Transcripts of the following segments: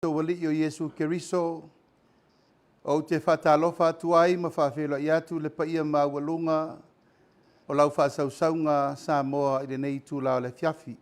Outou Alii o Iesu Keriso, ou te faatalofa atu ai ma faafeiloai atu i le paia maualuga o lau faasausauga Samoa i lenei itula o le afiafi.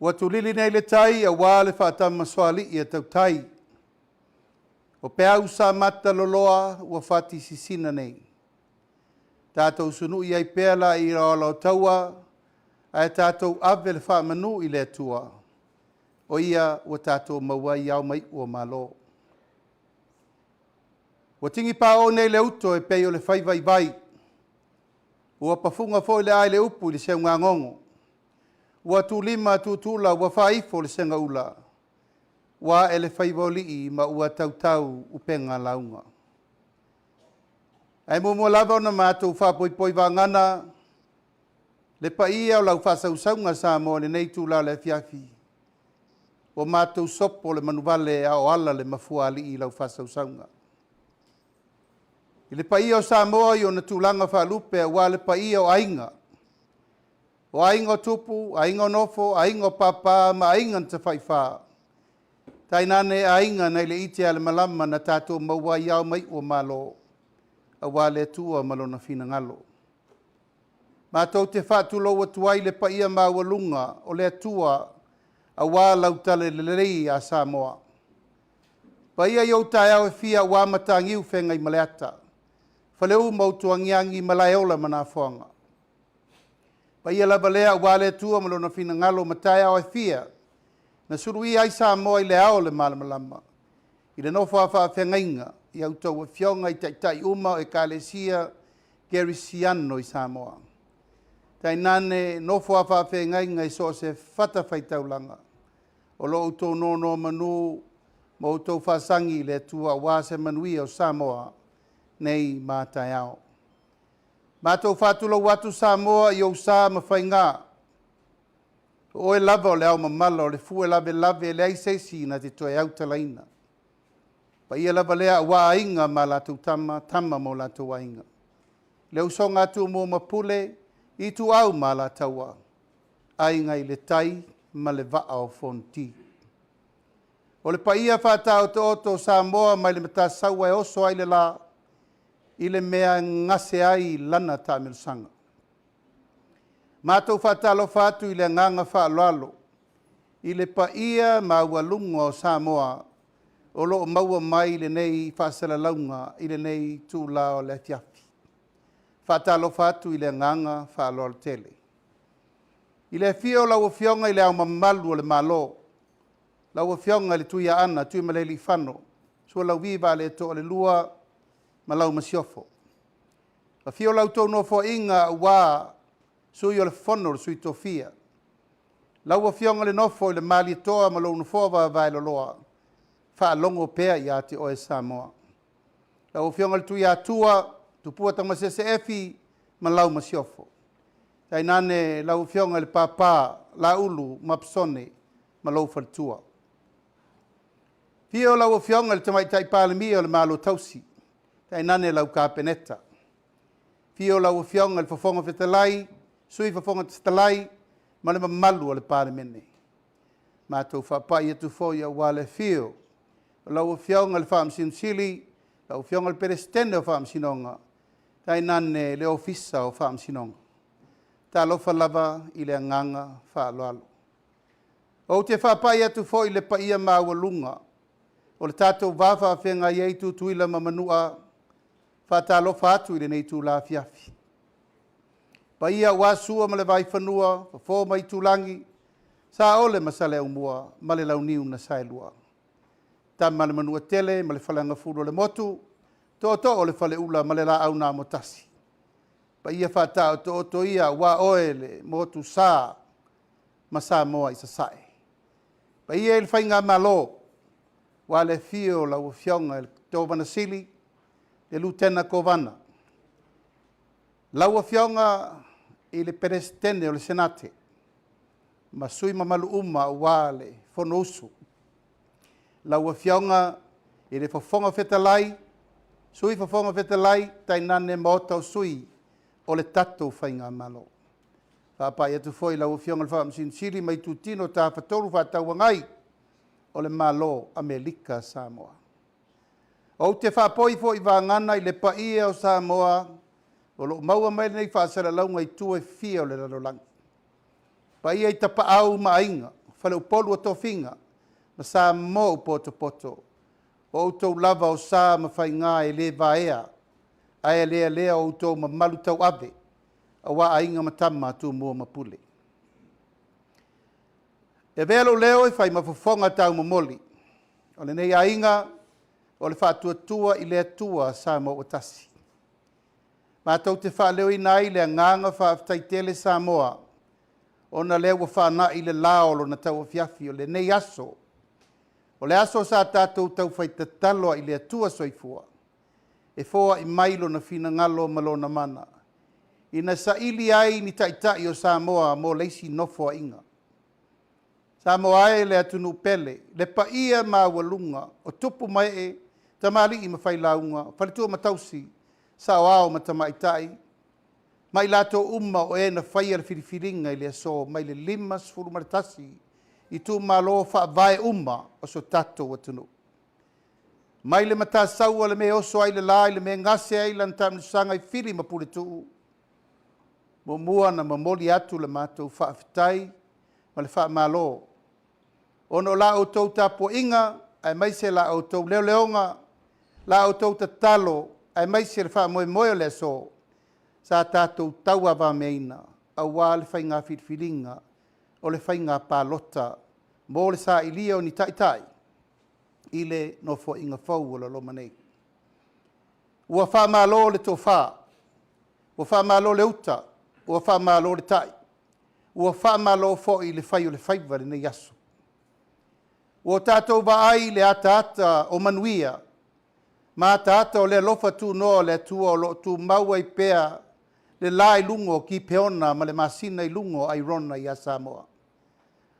Ua tulili nei le tai aua le faatamasoalii a tautai. O peau sa mataloloa ua fatisisina nei. Tatou sunui ai pea la i o ae tatou ave le faamanu i le Atua, o ia ua tatou maua ai ao ma iu o malo. Ua tigi paoo nei le uto e pei o le fai vaivai, ua pafuga foi le aa i le upu i le seugagogo, ua tulima tutula ua faaifo le segaula, ua ae le faiva o alii ma ua tautau upega lauga. Ae muamua lava ona matou faapoipoi vagana le paia o lau faasausauga Samoa i lenei itula o le afiafi, ua matou sopo le manuvale a o ala le mafuaalii i lau faasausauga. I le paia o Samoa i ona tulaga faalupe aua le paia o Aiga, o Aiga o Tupu, Aiga o Nofo, Aiga o Papa ma Aiga na Tafaifa, tainane aiga nai le ite a le malama na tatou maua ai ao ma iu o Malo, aua le Atua ma Lona finagalo. Matou te faatulou atu ai i le paia maualuga o le Atua aua lau talalelei ia Samoa. Paia i ou taeao e fia aua Mataniu Feagaimaleata, Faleu ma Utuagiagi, Malaeola ma Nafoga. Paia lava lea aua le Atua ma Lona finagalo ma taeao e fia, na suluia ai Samoa i le ao o le malamalama, i le nofo a faafeagaiga i a outou afioga i taitai uma o Ekalesia Kerisiano i Samoa. Tainane nofo a faafeagaiga i so o se fatafaitaulaga, o lo o outou nonomanu ma outou faasagi i le Atua aua se manuia o Samoa nei ma a taeao. Matou faatulou atu Samoa i ou sa ma faiga, o oe lava o le ao mamala o le fue lavelave e leai se isi na te toe autalaina. Paia lava lea aua Aiga ma latou Tama, Tama ma o latou Aiga. Le usoga a Tumua ma Pule, Ituau ma Alataua, Aiga i le Tai ma le Vaa o Fonoti. O le paia faataotooto o Samoa mai le Matasaua e oso ai le la, i le mea e gase ai lana taamilosaga. Matou faatalofa atu i le agaga faaaloalo i le paia maualuga o Samoa o lo o maua mai lenei faasalalauga i lenei itula o le afiafi. Faatalofa atu i le agaga faaaloalo tele. I le afio o lau Afioga i le Ao Mamalu o le Malo, lau Afioga i le Tuiaana Tuimalealiifano Sualauvi Vaaletoa II ma lau Masiofo. Afio la outou Nofoaiga aua Sui o le Fono a Sui Tofia, lau Afioga i le Nofo i le Malietoa ma lou Nofoa vaavaeloloa, faalogo pea ia te oe Samoa. Lau Afioga i le Tuiatua Tupua Tamasese Efi ma lau Masiofo, tainane lau Afioga i le Papa Laulu Mapusone ma lou faletua. Afio lau Afioga i le Tamaitai Palemia o le Malo Tausi, tainane lau Kapeneta. Afio lau Afioga i le Fofoga Fetalai, Sui Fofoga Fetalai ma le mamalu o le Palemene. Matou faapai atu foi aua le afio o lau Afioga i le Faamasino Sili, lau Afioga i le Peresetene o Faamasinoga, tainane le Ofisa o Faamasinoga. Talofa lava i le agaga faaaloalo. Ou te faapai atu foi i le paia maualuga o le tatou va faafeagai ai Tutuila ma Manua, faatalofa atu i lenei itula afiafi. Paia aua Sua ma le Vaifanua, Fofo ma Aitulagi, Saole ma Saleaaumua ma le Launiu na Saelua. Tama a le Manuatele ma le Faleagafulu o le Motu, Tootoo o le Faleula ma le Laau na Amotasi. Paia faataotooto ia aua oe le Motusa ma Samoa i Sasae. Paia i le Faigamalo, aua le afio o lau Afioga i le Kovana Sili, le Lutena Kovana, lau Afioga i le Peresetene o le Senate, ma sui usufono mamalu uma aua le Fonousu. Lau Afioga i le Fofoga Fetalai, Sui Fofoga Fetalai, tainane Maota o Sui o le tatou Faigamalo. Faapai atu foi i lau Afioga i le Faamasino Sili ma Itutino Tafatolu Fefaatauagai o le Malo Amerika Samoa. Ou te faapoi foi i vagana i le paia o Samoa o lo o maua mai lenei faasalalauga i itu e fia o le lalolagi. Paia i Tapaau ma Aiga, Faleupolu o Tofiga, ma Samoa ua potopoto. O outou lava o sa ma faigā e le vaea, ae lealea o outou mamalu tauave, auā Aiga ma Tama, Tumua ma Pule. E avea lou leo e fai ma fofoga taumomoli o lenei aiga o le Faatuatua i le Atua Samoa ua Tasi. Matou te faaleoina ai le agaga faafetai tele Samoa, ona o lea ua faanai le la o lona tauafiafi o lenei aso. O le aso sa tatou taufai tatalo ai i le Atua Soifua e foai mai Lona finagalo ma Lona mana, ina saili ai ni Taitai o Samoa mo le isi Nofoaiga. Samoa e le atunuu pele, le paia maualuga o tupu ma ee, tamalii ma failauga, faletua ma tausi, saoao ma tamaitai, ma i latou uma o e na faia le filifiliga i le aso mai le 51 itumalo faavae uma o so tatou atunuu. Mai le Matasaua le mea e oso ai le la i le mea e gase ai lana taamilosaga i Fili ma Puletuu, muamua ona momoli atu le matou faafetai ma le faamalo, ona o la outou tapuaiga aemaise la outou leoleoga, la outou tatalo aemaise le faamoemoe o le aso sa tatou tauavameaina aua le faiga filifiliga o le faiga palota mo le sailia o ni taitai i le nofoaiga fou o lo o loma nei. Ua faamalo le tofa, ua faamalo le uta, ua faamalo le tai, ua faamalo foi le fai o le faiva i lenei aso. Ua tatou vaai i le ataata o manuia ma ataata o le alofa tunoa o le Atua o lo o tumau ai pea le la i luga o Kipeona ma le masina i luga o Airona ia Samoa.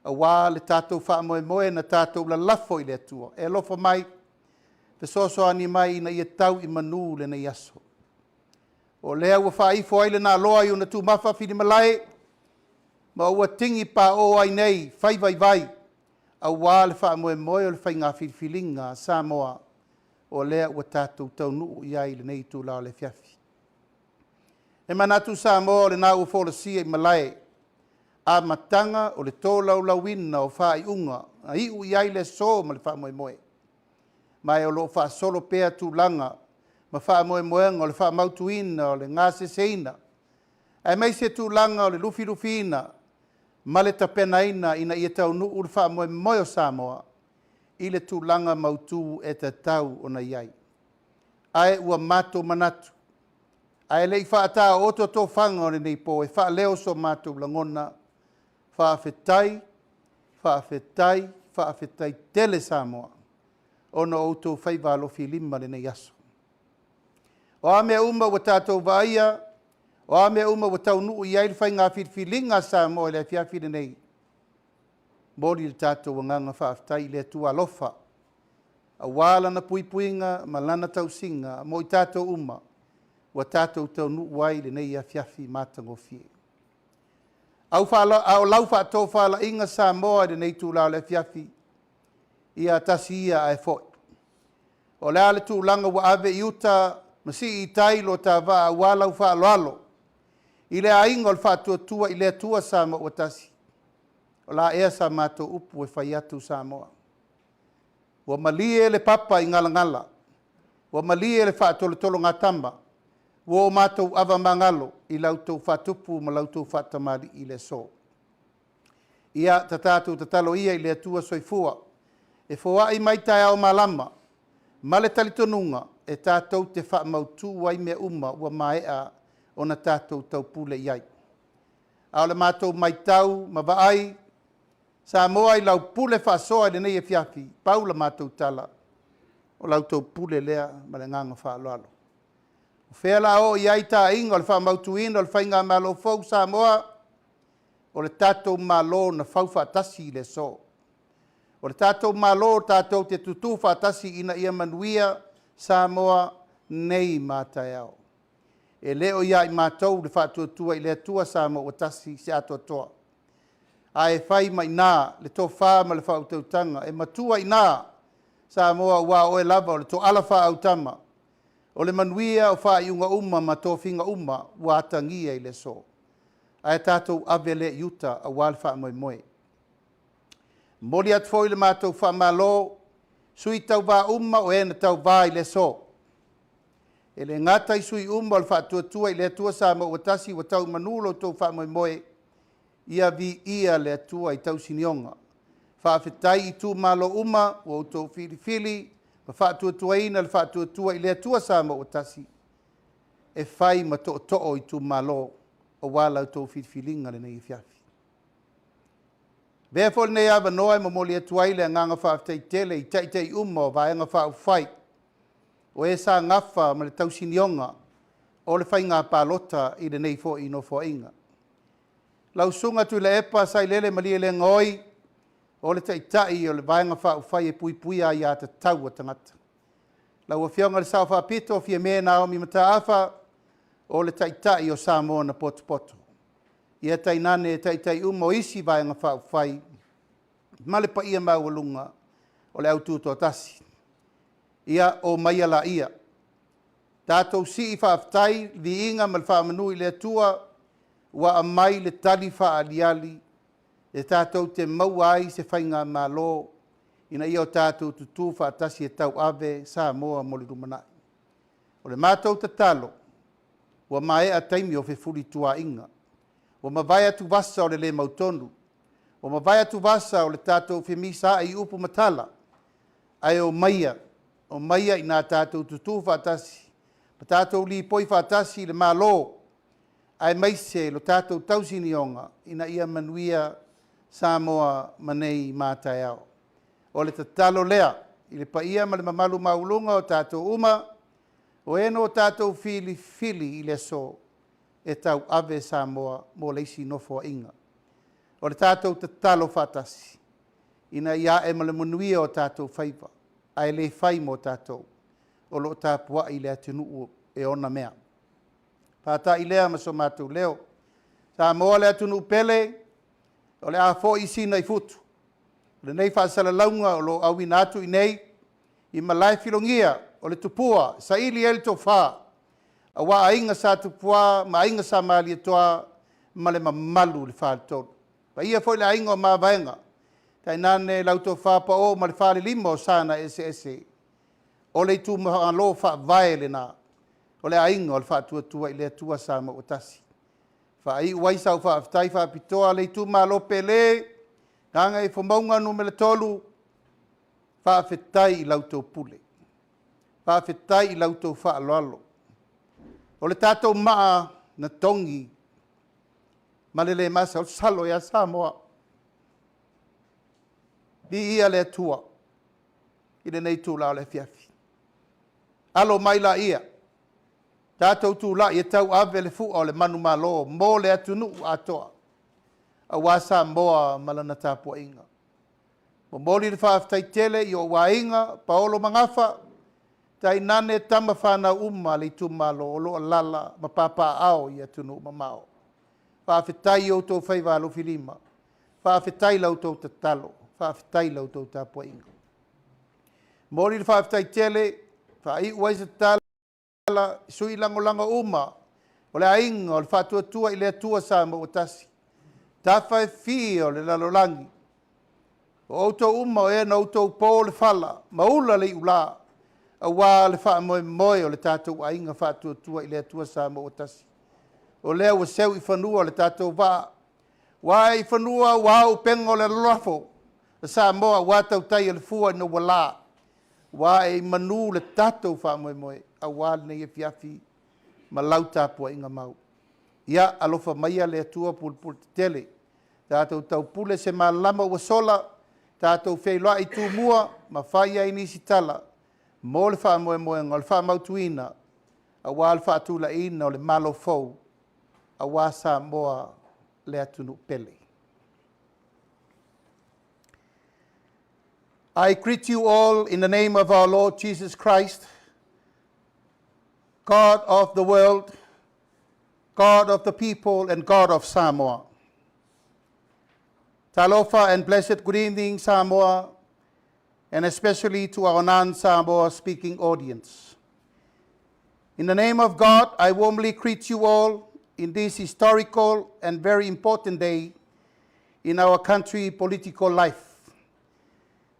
Aua le tatou faamoemoe na tatou lalafo i le Atua e alofa mai, fesoasoani mai ina ia tau i manu lenei aso. O lea ua faaifo ai le naaloa i ona tumafa filimalae, ma ua tigi paoo ai nei fai vaivai aua le faamoemoe o le faiga filifiliga a Samoa, o lea ua tatou taunuu i ai i lenei itula o le afiafi. E manatu Samoa o lena ua folasia i malae amataga o le tolaulauina o faaiuga na iu i ai le aso ma le faamoemoe, ma o lo o faasolo pea tulaga ma faamoemoega o le faamautuina o le gaseseina, aemaise tulaga o le lufilufiina ma le tapenaina ina ia taunuu le faamoemoe o Samoa i le tulaga mautu e tatau ona i ai. Ae ua matou manatu, ae le i faataooto tofaga o lenei po, e faaleo so matou lagona, faafetai, faafetai, faafetai tele Samoa, ona o outou faiva alofilima i lenei aso. O a mea uma ua tatou vaaia, o a mea uma ua taunuu i ai le faiga filifiliga a Samoa i le afiafi lenei, e momoli le tatou agaga faafetai i le Atua alofa, aua Lana puipuiga ma Lana tausiga mo i tatou uma ua tatou taunuu ai i lenei afiafi matagofie. A o lau faatofalaiga Samoa i lenei itula o le afiafi, ia tasi ia ae foi. O le a le tulaga ua ave i uta ma sii i tai lo ta vaa aua lau faaaloalo i le aiga o le Faatuatua i le Atua Samoa ua Tasi, o le a ea sa matou upu e fai atu Samoa? Ua malie le papa i galagala, ua malie le faatolotologatama, ua o matou avamagalo i la outou faatupu ma la outou faatamalii i le aso. Ia, ta tatou tatalo ia i le Atua Soifua e foai mai taeao malama ma le talitonuga e tatou te faamautu ai mea uma ua maea ona tatou taupule i ai. A o le matou matau ma vaai, Samoa i lau pule faasoa i lenei afiafi, pau la matou tala, o la outou pule lea ma le agaga faaaloalo. O fea o le a oo i ai taaiga o le faamautuina o le Faigamalo fou Samoa? O le tatou Malo na fau faatasi i le aso. O le tatou Malo tatou te tutu faatasi ina ia manuia Samoa nei ma a taeao. E le o ia i matou le Faatuatua i le Atua Samoa ua Tasi se atoatoa, ae fai mai i ina le tofa ma le faautautaga, e matua i ina Samoa aua o oe lava o le toala faaautama o le manuia o faaiuga uma ma tofiga uma ua atagia i le aso. Ae tatou ave lea i uta aua le faamoemoe. E momoli atu foi le matou faamalo Sui Tauvā uma o e na tauvā i le aso. E le gata i sui uma o le Faatuatua i le Atua Samoa ua Tasi ua tau i manu lo outou faamoemoe, ia viia le Atua i tausinioga. Faafetai i itumalo uma ua outou filifili ma faatuatuaina le Faatuatua i le Atua Samoa ua Tasi e fai ma tootoo o itumalo aua la outou filifiliga i lenei afiafi. Avea foi lenei avanoa e momoli atu ai le agaga faafetai tele i Taitai uma o Vaega Faaupufai, o e sa nafa ma le tausinioga o le Faiga Palota i lenei foi Nofoaiga. Lau Susuga Tuilaepa Sailele Malielegaoi, o le Taitai o le Vaega Faaupufai e Puipuia Aia Tatau a Tagata. Lau Afioga i le Sao Faapito Fiame Naomi Mataafa, o le Taitai o Samoa na potopoto. Ia tainane Taitai uma o isi Vaega Faaupufai ma le paia maualuga o le Aututoatasi. Ia, omaia laia, tatou sii faafetai, viiga ma le faamanu i le Atua ua aumai le tali faaaliali e tatou te maua ai se Faigamalo ina ia o tatou tutu faatasi e tauave Samoa mo le lumanai. O le matou tatalo, ua maea taimi o fefulituaaiga, ua mavae atuvasa o le le mautonu, ua mavae atuvasa o le tatou femisaai i upu ma tala, ae omaia, omaia ina tatou tutu faatasi ma tatou lipoi faatasi le Malo aemaise lo tatou tausinioga ina ia manuia Samoa ma nei ma a taeao. O le tatalo lea i le paia ma le mamalu maualuga o tatou uma, o e na o tatou filifili i le aso e tauave Samoa mo le isi Nofoaiga. O le tatou tatalo faatasi, ina ia ae ma le manuia o tatou faiva, ae le fai mo tatou, o lo o tapuai le atunuu e ona mea. Faata'i lea ma so matou leo. Samoa le atunuu pele, o le a foi Sina i futu. O lenei faasalalauga o lo o auina atu i inei i Malaefilogia o le Tupua e saili ai le tofa, aua Aiga Sa Tupua ma Aiga Sa Malietoa ma le mamalu i le Faletolu. E paia foi le aiga o Mavaega, tainane lau Tofa Pao ma le Falelima o Sa na Eseese, o le itumalo faavae lena o le Aiga o le Faatuatua i le Atua Samoa ua Tasi. E faaiu ai sau faafetai faapitoa le itumalo pele Gagaifomauga Nu.3, faafetai i la outou pule, faafetai i la outou faaaloalo. O le tatou maa na togi ma le le masalosalo ia Samoa. Viia le Atua i lenei itula o le afiafi. Alo mai laia, tatou tulai e tauave le fua o le manumalo mo le atunuu atoa, aua Samoa ma lana tapuaiga. Momoli le faafetai tele i ou aiga, paolo ma gafa, tainane tama fanau uma a le itumalo o lo o alaala ma papaaao i atunuu mamao. Faafetai i o outou faiva alofilima, faafetai i la outou tatalo, faafetai i la outou tapuaiga. Momoli le faafetai tele e faaiu ai se tala i sui lagolago uma o le Aiga o le Faatuatua i le Atua Samoa ua Tasi, tafa e fia o le lalolagi, o outou uma o e na outou po le fala ma ula le iula aua le faamoemoe o le tatou Aiga Faatuatua i le Atua Samoa ua Tasi. O lea ua seu i fanua le tatou vaa, ua ae i fanua ua ao upega o le lalolafo a Samoa aua tautai o le fua ina ua la, ua ae i manu le tatou faamoemoe aua lenei afiafi ma lau tapuaiga mau. Ia alofa maia le Atua pulepuletetele, tatou taupule se malama ua sola, tatou feiloai i Tumua ma fai ai nisi tala mo le faamoemoega o le faamautuina aua le faatulaiina o le Malo fou aua Samoa le atunuu pele. I greet you all in the name of our Lord Jesus Christ, God of the world, God of the people, and God of Samoa. Talofa and blessed good evening, Samoa, and especially to our non-Samoa speaking audience. In the name of God, I warmly greet you all in this historical and very important day in our country political life.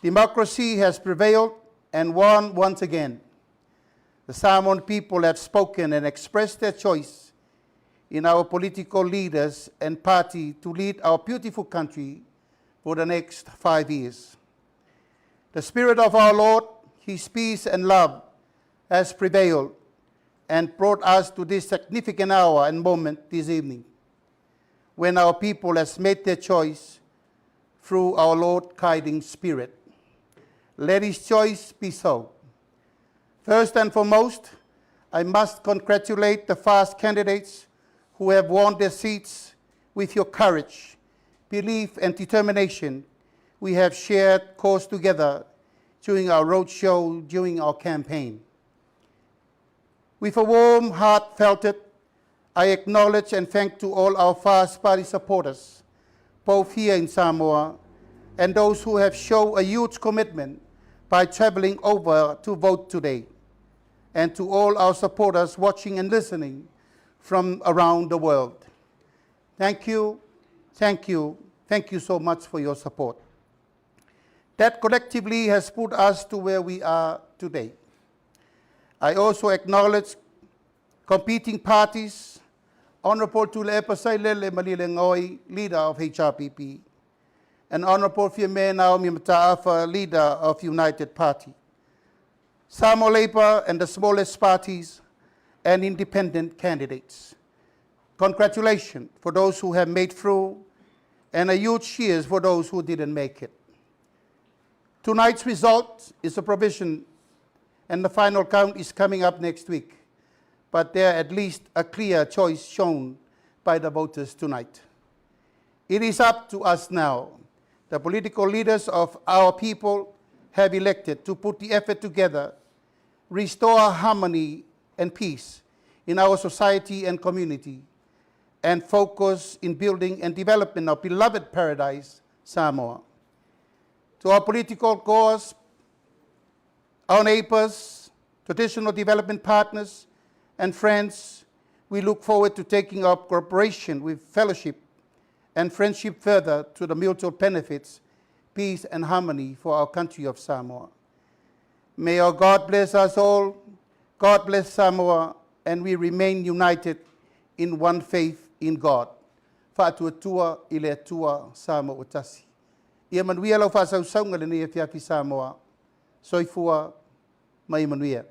Democracy has prevailed. And won once again. The Samoan people have spoken and expressed their choice in our political leaders and party to lead our beautiful country for the next 5 years. The Spirit of our Lord, His peace and love, has prevailed and brought us to this significant hour and moment this evening, when our people has made their choice through our Lord guiding Spirit. Let His choice be so. First and foremost, I must congratulate the FAS candidates who have won their seats with your courage, belief, and determination. We have shared course together during our roadshow, during our campaign. With a warm heart felt it, I acknowledge and thank to all our FAS Party supporters, both here in Samoa and those who have shown a huge commitment by traveling over to vote today, and to all our supporters watching and listening from around the world. Thank you, thank you, thank you so much for your support. That collectively has put us to where we are today. I also acknowledge competing parties, Honorable Tuilaepa Sailele Malielegaoi, leader of HRPP, and Honorable Fiame Naomi Mataafa, leader of United Party, Samoa Labour and the smallest parties, and independent candidates. Congratulations for those who have made through, and a huge cheers for those who didn't make it. Tonight's result is a provision, and the final count is coming up next week. But there at least a clear choice shown by the voters tonight. It is up to us now, the political leaders of our people have elected, to put the effort together, restore harmony and peace in our society and community, and focus in building and development of beloved paradise, Samoa. To our political cause, our neighbors, traditional development partners, and friends, we look forward to taking up cooperation with fellowship and friendship further to the mutual benefits, peace, and harmony for our country of Samoa. May our God bless us all. God bless Samoa, and we remain united in one faith in God. Faatuatua i le Atua Samoa ua tasi. Ia manuia lau faasausauga lenei afiafi Samoa. Soifua ma ia manuia.